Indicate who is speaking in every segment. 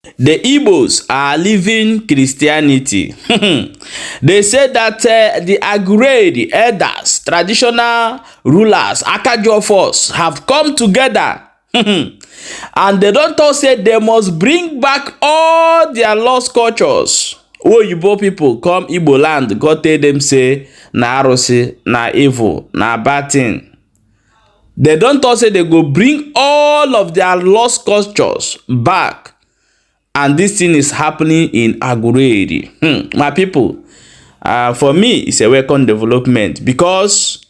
Speaker 1: The Igbos are leaving Christianity. They say that the Aguleri elders, traditional rulers, Akajiofos have come together and they don talk say they must bring back all their lost cultures. Oyibo people come Igbo land go tell them say na arụsị, na evil, na bad thing. They don talk say they go bring all of their lost cultures back, and this thing is happening in Aguleri. My people, for me, it's a welcome development because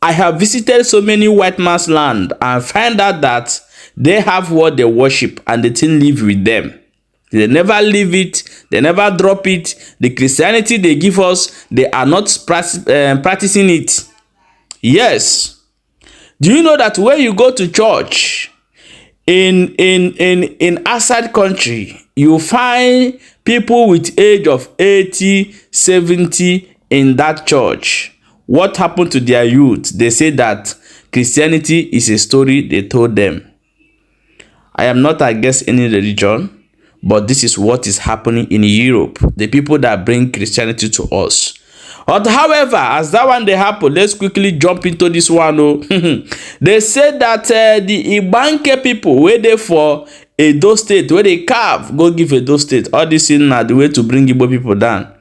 Speaker 1: I have visited so many white man's land and find out that they have what they worship and the thing live with them. They never leave it, they never drop it. The Christianity they give us, they are not practicing it. Yes. Do you know that when you go to church in outside country, you find people with age of 80, 70 in that church? What happened to their youth? They say that Christianity is a story they told them. I am not against any religion, but this is what is happening in Europe. The people that bring Christianity to us. But however, as that one dey happen, let's quickly jump into this one. Oh. They say that the Igbanke people wey dey for Edo State, wey dey carve, go give Edo State. All this thing na the way to bring Igbo people down.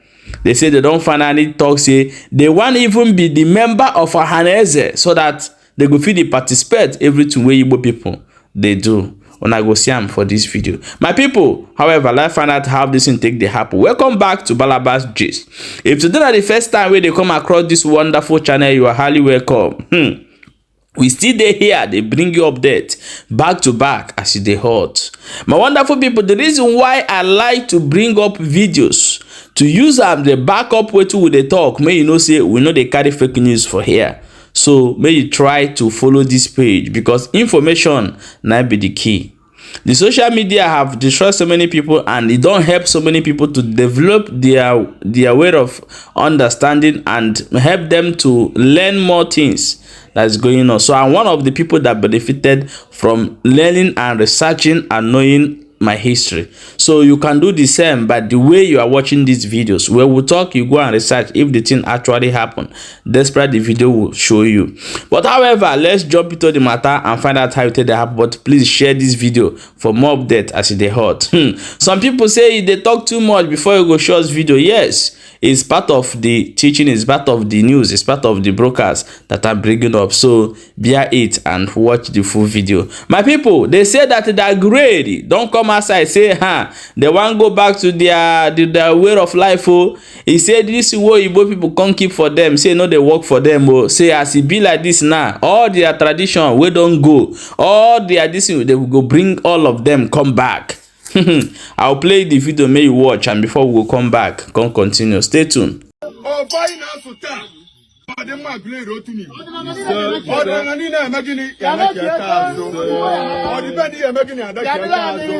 Speaker 1: They say they don finally talk say they wan even be the member of Ohanaeze so that they go fit dey participate everything wey Igbo people dey do. Una go see am for this video. My people, however, let's find out how this thing take dey happen. Welcome back to Balabas Gist. If today na the first time wey dey come across this wonderful channel, you are highly welcome. We still dey here dey bring you update back to back as e dey hot. My wonderful people, the reason why I like to bring up videos to use am dey back up wetin we dey talk, make you know say we no dey carry fake news for here. So make you try to follow this page because information na be the key. The social media have destroyed so many people and it don help so many people to develop their way of understanding and help them to learn more things that's going on. So I'm one of the people that benefited from learning and researching and knowing my history. So you can do the same by the way you are watching these videos. Where we talk, you go and research if the thing actually happened. Despite the video will show you. But however, let's jump into the matter and find out how it take happen. But please share this video for more updates as e dey hot. Some people say they talk too much before you go show us video. Yes, it's part of the teaching, it's part of the news, it's part of the broadcast that I'm bringing up. So bear it and watch the full video. My people, they say that the Aguleri don come outside say, huh, they wan go back to their way of life. Oh, he said this way Igbo people come keep for them, say no dey work for them. Oh, say as e be like this now, all their tradition wey don go, all their this thing, they will go bring all of them come back. I'll play the video, may you watch, and before we go come back, come continue. Stay tuned.
Speaker 2: Ọfọ anyị na-asụ taa, ọdịmma Aguleri otu n'Igbo, ọdịnala niile eme gịnị emechieta azụ, ọdịbendị ya eme gịnị adachieta azụ.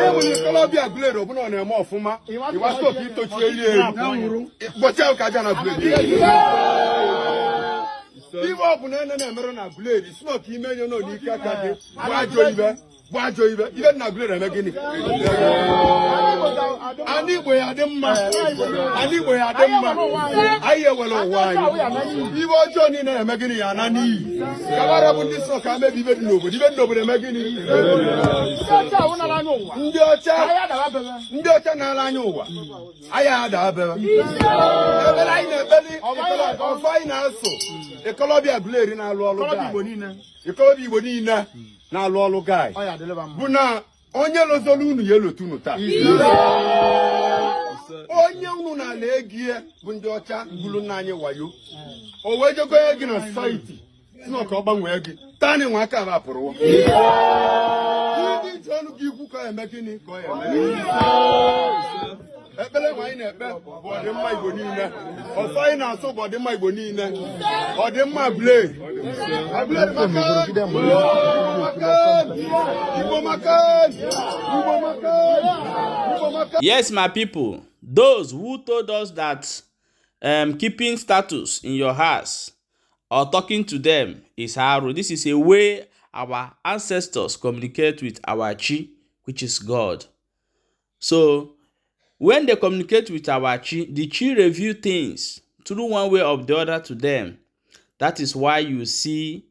Speaker 2: Ịbụ na ikolobịa Aguleri ọbụla ọ na-eme ọfụma, ịwasị oke itochi elu elu ụbọchị ahụ ka aja na Aguleri. Ibe ọ bụla ene na-emerụ na Aguleri si n'ọka ime enyo nọ n'ike aka gị bụ ajọ ibe, bụ ajọ ibe. Ibe dị na Aguleri eme gịnị? Ana Igbo ya dị mma, ana Igbo ya dị mma, anyị ewere ụwa anyị. Ibe ọjọọ niile eme gịnị ya ana n'iyi. Kabara bụ ndị sọ ka mebi ibe dị n'obodo, ibe dị n'obodo eme gịnị? Ndị ọcha, ndị ọcha na-ala anya ụwa anyị ada abebe. Ebere anyị na-ekpeli, ọfọ anyị na-asụ, ikolobịa Aguleri na-alụ ọlụ guy, ikolobịa Igbo niile na-alụ ọlụ guy, bụ na onye lozolu unu ya elotu unu taa. Onye unu na-ala egie bụ ndị ọcha gburu nna anyị wayo, o wee jegonye gị na society si na ka ọ gbanwee gị taa na nwe aka ba pụrụ ndị ji ọnụ gị ikwu ka ọ eme gịnị ka ọ eme. Ekpere nwe anyị na-ekpe bụ ọdịmma Igbo niile. Ọsọ anyị na-asụ bụ ọdịmma Igbo niile, ọdịmma Aguleri. Aguleri maka maka Igbo, maka Igbo, maka Igbo, maka
Speaker 1: Yes, my people, those who told us that keeping statues in your house or talking to them is arụ. This is a way our ancestors communicate with our chi, which is God. So when they communicate with our chi, the chi reveal things through one way or the other to them. That is why you see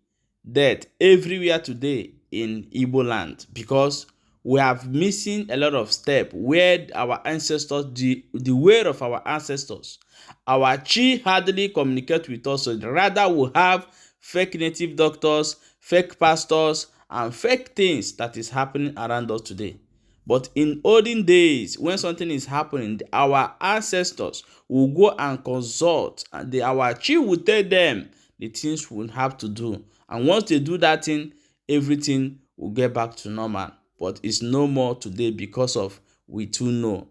Speaker 1: death everywhere today in Igbo land, because we have missing a lot of step where our ancestors, the way of our ancestors. Our chi hardly communicate with us, so rather we have fake native doctors, fake pastors, and fake things that is happening around us today. But in olden days, when something is happening, our ancestors will go and consult, and our chi will tell them the things we have to do. And once they do that thing, everything will get back to normal. But it's no more today because of we too know.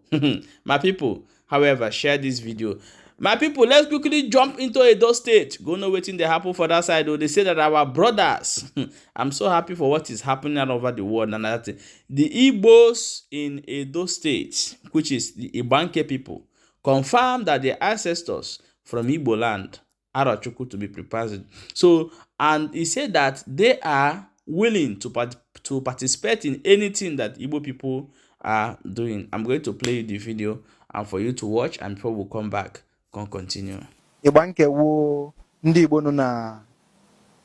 Speaker 1: My people, however, share this video. My people, let's quickly jump into Edo State. Go know wetin dey happen for that side. Oh, they say that our brothers, I'm so happy for what is happening all over the world. And that the Igbos in Edo State, which is the Igbanke people, confirm that their ancestors from Igbo land, Arochukwu to be prepared. So, and he said that they are willing to participate in anything that Igbo people are doing. I'm going to play the video and for you to watch, and before we come back, can continue.
Speaker 3: Igbanke wụ ndị Igbo nọ na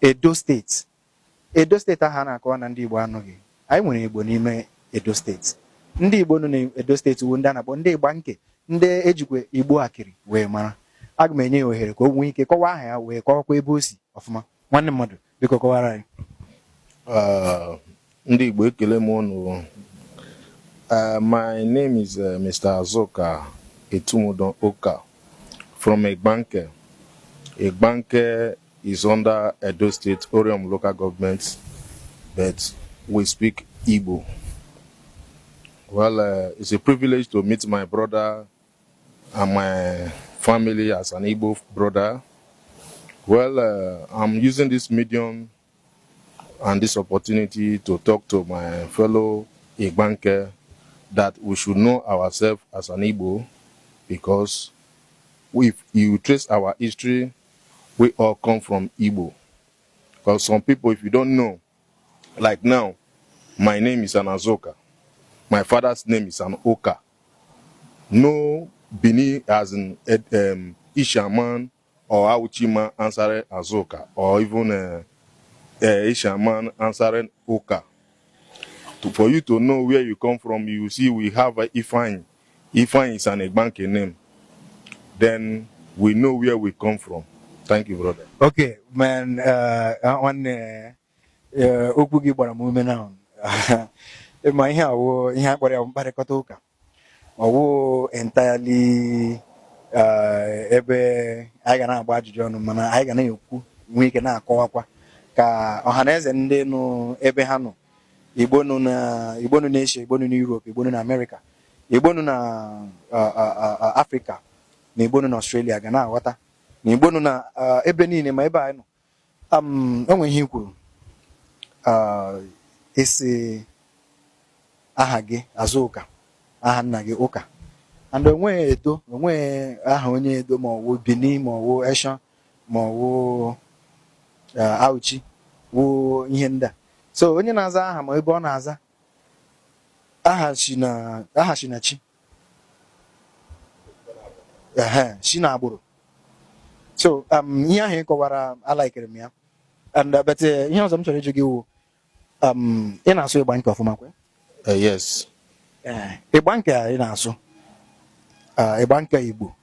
Speaker 3: Edo Steeti. Edo Steeti ahụ a na-akọwa na ndị Igbo anọghị. Anyị nwere Igbo n'ime Edo Steeti. Ndị Igbo nọ na Edo Steeti wụ ndị a na-akpọ ndị Igbanke, ndị ejikwa Igbo akịrị wee mara. Aga m enye ya ohere ka o nwee ike kọwaa aha ya wee kọwakwa ebe o si ọfụma. Nwanne mmadụ, biko kọwara anyị.
Speaker 4: Ndị Igbo, ekele m unu. My name is Mr. Azuka Etumudon Oka from Igbanke. Igbanke is under Edo State, Orhionmwon local government, but we speak Igbo. Well, it's a privilege to meet my brother and my family as an Igbo brother. Well, I'm using this medium and this opportunity to talk to my fellow Igbanke that we should know ourselves as an Igbo, because if you trace our history, we all come from Igbo. Because some people, if you don't know, like now, my name is an Azuka. My father's name is an Oka. No Bini as in Ishan or Auchi answering Azuka, or even Ishan answering Oka. For you to know where you come from, you see we have a Ifeanyi. Ifeanyi is an Igbanke name. Then we know where we come from. Thank you, brother.
Speaker 3: Okay, man, nwanne, okwu gị gbara m ume na ma ihe awụ ihe a kpọrọ ya bụ mkparịkọta ụka. Ọwụ entirely ebe anyị ga na-agba ajụjụ ọnụ, mana anyị ga na-ekwu, nwee ike na-akọwakwa ka ọha na eze ndị nọ ebe ha nọ, Igbo nọ na Igbo nọ n'Asia, Igbo nọ n'Europe, Igbo nọ na America, Igbo nọ na Africa na Igbo nọ na Australia ga na-aghọta na Igbo nọ na ebe niile ma ebe anyị nọ. O nwere ihe i kwuru, isi aha gị Azụka, aha nna gị Ụka, and onweghị Edo, onweghị aha onye Edo, ma ọ wụ Benin, ma ọ wụ Eshan, ma ọ wụ Auchi wụ ihe ndị a. So onye na-aza aha ma ebe ọ na-aza aha si na aha si na chi, ehe, si na agbụrụ. So ihe ahụ ị kọwara alaikere m ya. And but ihe ọzọ m chọrọ ịjụ gị wụ, ị na-asụ Igbanke ọfụma kwe?
Speaker 4: Yes.
Speaker 3: Ee, Igbanke a ị na-asụ, Igbanke Igbo,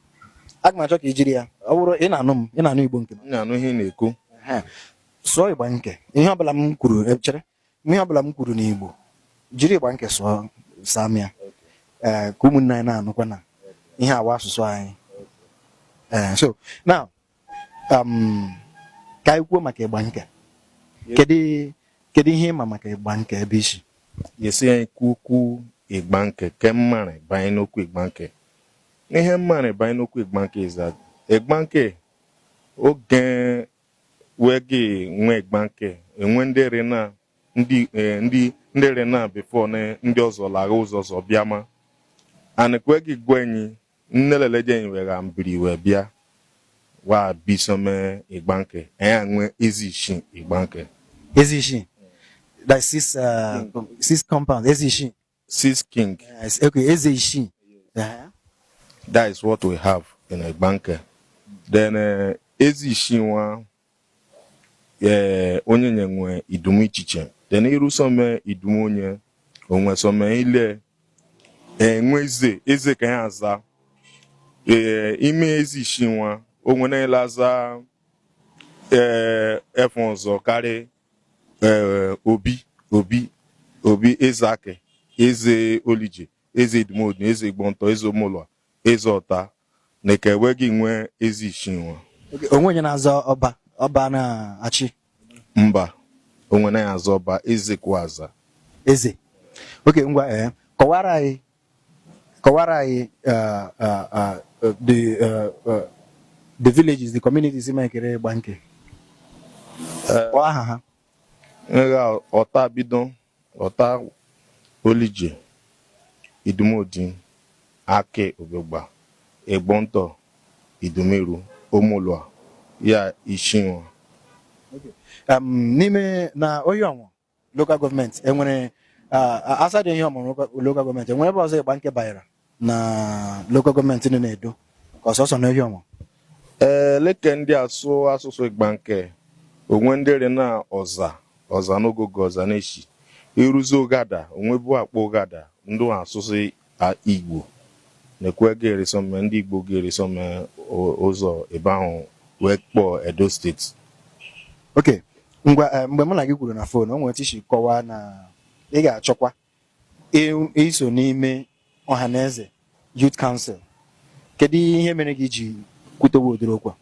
Speaker 3: aga m achọ ka i jiri ya, ọ bụrụ ị na-anụ m, ị na-anụ Igbo nke m.
Speaker 4: M na-anụ ihe ị na-ekwu.
Speaker 3: Ehe. Sụọ Igbanke ihe ọbụla m kwuru, chere, ihe ọbụla m kwuru n'Igbo, jiri Igbanke sụọ saa m ya. Ee, ka ụmụnne anyị na-anụkwa na ihe awa asụsụ anyị. Ee, so now, ka anyị kwuo maka Igbanke. Kedu ihe ịma maka Igbanke, ebe isi?
Speaker 4: Yesi anyị kwu okwu Igbanke ke mmarị banye n'okwu Igbanke. Ihe mmarị banye n'okwu Igbanke is that Igbanke oge wege nwe Igbanke enwe ndị rena ndị ndị rena before na ndị ọzọ lagha ụzọ ọzọ bịama and kwegi gwa enyi nneleleje enyi wega mbiri wee bịa wa bisome Igbanke anyị nwe ezi ishi Igbanke.
Speaker 3: Ezi ishi, that's six, six compound ezi ishi.
Speaker 4: six king.
Speaker 3: Yes, okay, eze isii.
Speaker 4: That is what we have in Igbanke. Then eze isii nwa onye nye nwe idum ichiche. Then iru some idum onye onwe some ile enwe eze eze ka ya aza ime eze isii nwa onwe na ile aza efe ọzọ karị obi obi obi eze akị, eze olije, eze idumodun, eze igbonto, eze omolua, eze ọta na ka enweghị nwee eze isii nwa.
Speaker 3: Okay, onwe onye na-azọ ọba, ọba na-achị?
Speaker 4: Mba, onwe na ya azọ ọba, eze kwa aza.
Speaker 3: Eze. Okay, ngwa, kọwara anyị the villages, the communities mekere Igbanke. Kpọọ aha ha.
Speaker 4: Nga ọta bido ọta, olije, idumodi, akị, obegba, egbonto, idumeru, omolua ya isii nwa.
Speaker 3: N'ime na Orhionmwon Local Government enwere outside Orhionmwon Local Government, enwere ebe ọzọ Igbanke banyere na local government dị na-Edo, ka ọsọsọ na Orhionmwon?
Speaker 4: Ee, leke ndị asụ asụsụ Igbanke onwe ndị rị na ọza ọza n'ogogo ọza na-eshi iruzi ụgada onwe bụ akpọ ụgada ndị asụsụ Igbo na-ekwe ga-eresome ndị Igbo ga-eresome ụzọ ebe ahụ wee kpọọ Edo Steeti.
Speaker 3: Ok, ngwa, mgbe mụ na gị kwuru na phone, o nwere otu isi kọwaa na ị ga-achọkwa iso n'ime Ọhaneze Youth Council. Kedu ihe mere gị ji kwutowe ụdịrị okwu a?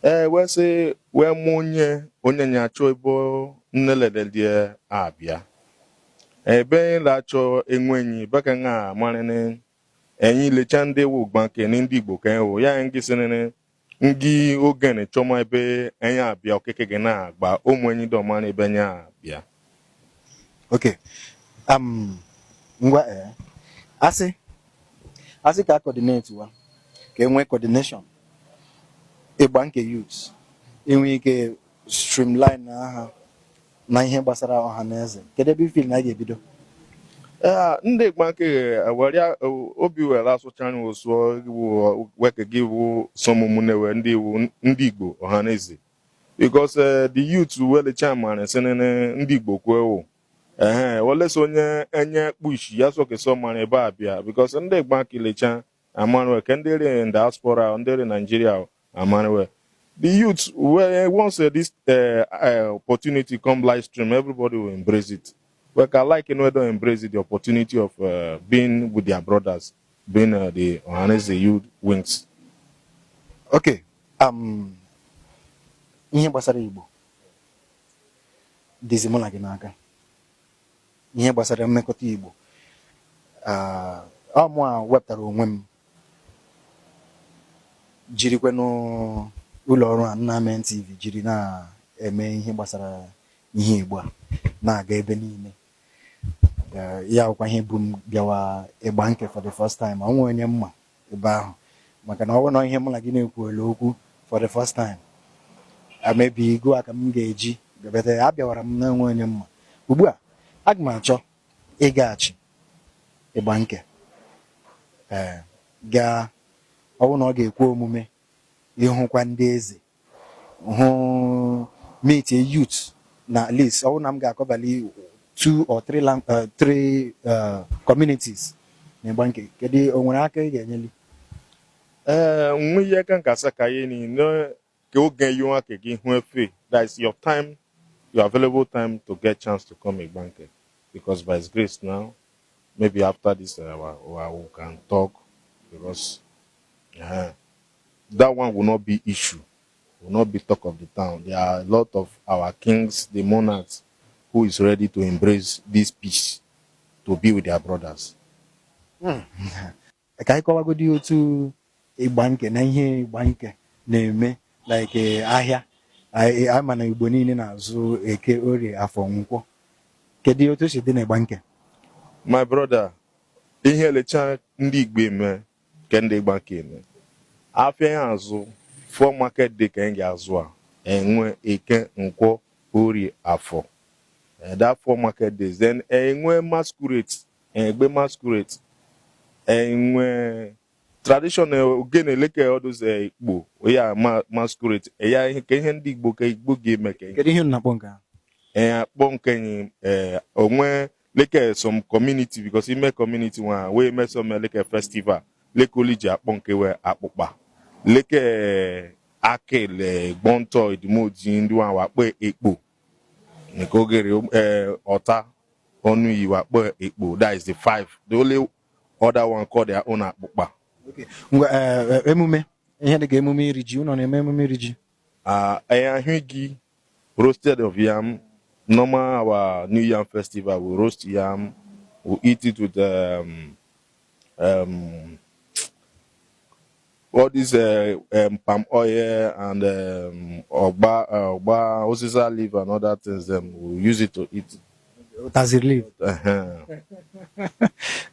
Speaker 4: Ee, wee sị wee mụ onye onye nya achọ ebe nneledelie abịa ebe na-achọ enwenyi beka nga amarịnị enyi lecha ndị wu Igbanke ni ndị Igbo ka ewu ya ngị sịrịnị ngị ogene chọma ebe enyi abịa okeke gị na-agba ụmụ enyi dọmarị ebe enyi abịa.
Speaker 3: Ok, ngwa, asị ka coordinate wa, ka e nwee coordination Igbanke youth, enwe ike streamline aha na ihe gbasara ọha na eze, kedu ebe i feel na a ga-ebido?
Speaker 4: Ee, ndị Igbanke were obi were asụchara osuo weke gị wu sọmụmụnewe ndị iwu ndị Igbo ọhaneze because the youth welecha mara sịnịnị ndị Igbo kwewo ehe wolesa onye enye kpushi ya sọkesọ mara ebe a bịa because ndị Igbanke lecha amara ke ndị ri in diaspora, ndị ri Nigeria amara the youth well. Once this opportunity come live stream, everybody will embrace it. Well, I like don't embrace it, the opportunity of being with their brothers, being the Ohaneze youth wings.
Speaker 3: Ok, ihe gbasara Igbo dịzi mụ na gị n'aka. Ihe gbasara mmekọta Igbo, ọ mụ a wepụtara onwe m jirikwenụ ụlọ ọrụ a Nnamen TV jiri na-eme ihe gbasara ihe Igbo a na-aga ebe niile. Ya bụkwa ihe bu m bịawa Igbanke for the first time. Ọ nwe onye mma ebe ahụ maka na ọ bụrụ na ihe mụ na gị na-ekwuola okwu for the first time, amebi igo a ka m ga-eji bịabata abịawara m na-enwe onye mma. Ugbu a aga m achọ ịgaghachi Igbanke, ee, gaa, ọ bụrụ na ọ ga-ekwe omume ịhụkwa ndị eze, hụ meet a youth na at least ọ bụrụ na m ga-akọbali two or three communities na Igbanke, kedu o nwere aka ị ga-enyeli?
Speaker 4: Ee, nwe ihe ka nkasa ka ihe ni ka oge yi nwa ka gị hụ efe. That is your time, your available time to get chance to come Igbanke, because by His grace now, maybe after this we can talk, because that one will not be issue, will not be talk of the town. There are a lot of our kings, the monarchs, who is ready to embrace this peace, to be with their brothers.
Speaker 3: Ka anyị kọwagodi otu Igbanke na ihe Igbanke na-eme, like ahịa. Anyị ama na Igbo niile na-azụ Eke, Orie, Afọ, Nkwọ. Kedu otu o si dị na Igbanke?
Speaker 4: My brother, ihe lecha ndị Igbo eme ke ndị Igbanke eme afịa ya azụ four market day ka anyị ga-azụ a enwe Eke, Nkwọ, Orie, Afọ. That four market days, then enwe masquerade. Egbe masquerade enwe tradition ogene leke all those Igbo ya masquerade ya ihe ka ihe ndị Igbo ka Igbo ga-eme ka
Speaker 3: Kedu ihe unu na-akpọ nke ahụ?
Speaker 4: Akpọ nke onwe leke some community, because ime community nwa wee mee some leke festival leke oli ji akpọ nke wee akpụkpa leke akele gbọntọ idimoji ndị nwa wakpo ekpo nke ogere ọta ọnụ iyi wakpo ekpo. That is the five. The only other one called their own akpụkpa.
Speaker 3: Okay. Ngwa, emume ihe dịka emume iri ji, unu na-eme emume iri ji?
Speaker 4: Ahụghị roasted of yam. Normal our New Yam Festival, we roast yam, we eat it with all these palm oil and ogba, osisa leaf and other things. We use it to eat.
Speaker 3: Ụtazị leaf.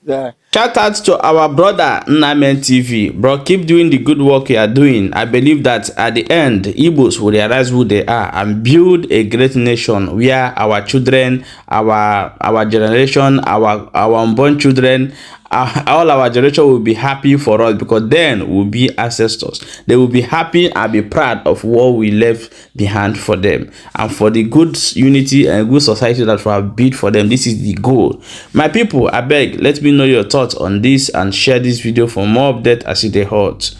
Speaker 3: Yeah.
Speaker 1: Shout out to our brother Nnamen TV. Bro, keep doing the good work you are doing. I believe that at the end, Igbos will realize who they are and build a great nation where our children, our generation, our unborn children, all our generation will be happy for us, because then we'll be ancestors. They will be happy and be proud of what we left behind for them and for the good unity and good society that we have built for them. This is the goal. My people, I beg, let me know your thoughts on this and share this video for more updates as it dey hot.